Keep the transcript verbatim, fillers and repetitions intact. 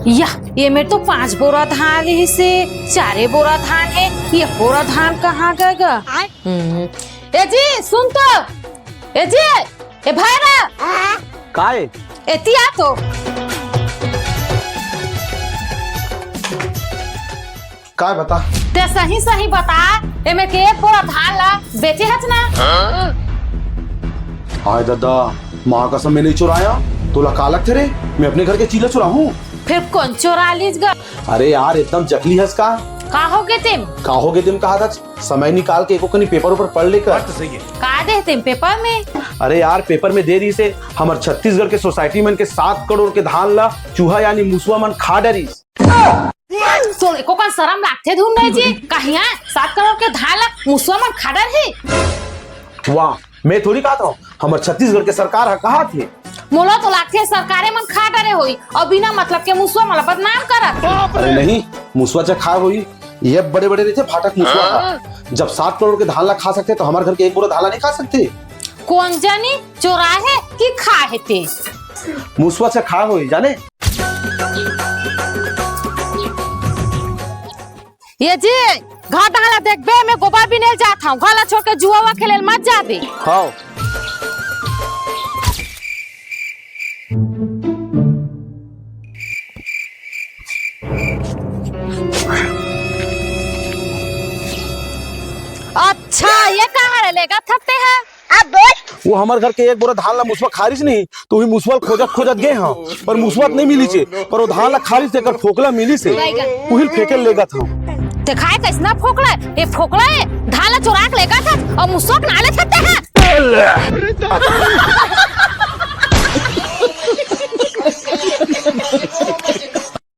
या, ये मेर तो पांच बोरा धान रहिसे, चारे बोरा धान हे, ये बोरा धान कहाँ गय गा? हम्म। ए जी, सुन तो। ए जी, ए भैरा। काय? एती आ तो। काय बता? ते सही सही बता, एमे के एक बोरा धान ला बेचे हच ना? हाय ददा, माँ कसम, मैं नहीं चुराया। तोला का लगथे रे, मैं अपने घर के चीला चुराहूँ? फिर कोन चोरा लीस गा? अरे यार, एकदम जकली हस का? का होगे तेम? का होगे तेम कहा था? समय निकाल के एको कनी पेपर ऊपर पढ़ ले कर। का देहे तेम पेपर में? अरे यार, पेपर में दे रहिसे, हमर छत्तीसगढ़ के सोसाइटी मन के सात करोड़ के धान ला चूहा यानी मुसवा मन खा डरिस। तो एको कन शरम लागथे धुन रहे जी, कहिया सात करोड़ के धान ला मुसवा मन खा डरही? वाह, मैं थोड़ी कहत हूँ, हमर छत्तीसगढ़ के सरकार ह कहत हे। मोला तो लागथे सरकारे मन खा डरे होही अउ बिना मतलब के मुसवा मन ला बदनाम करत हे। अरे नहीं, मुसवा च खाए होही, ये बड़े बड़े रहिथे फाटक मुसवा ह। जब सात करोड़ के धान ला खा सकथे तो हमर घर के एक बोरा धान ला नहीं खा सकथे? कोन जानी चोराहे कि खाहे ते। मुसवा च खाए होही जाने। ये जी, घर डाला देखबे, मैं गोबर बिनेल जात हूँ, घर ला छोड़ के जुआ खेलेल मत जाबे। हाँ। अच्छा, ये कहाँ ले लेगा थकते हैं? अब बोल। वो हमर घर के एक बोरा धान ला मुसवा खा रहिस नहीं, तो उही मुसवा ल खोजत खोजत गे हंव, पर मुसवा त नहीं मिलिस हे, पर वो धान ला खा रहिस तेकर फोकला मिलिस हे, उही ल फेंके ल लेगत हंव। ते खाए कैसना फोकला हे? ये फोकला हे, धान ला चोरा के लेगत हस अउ मुसवा के नाले फेंकते हैं।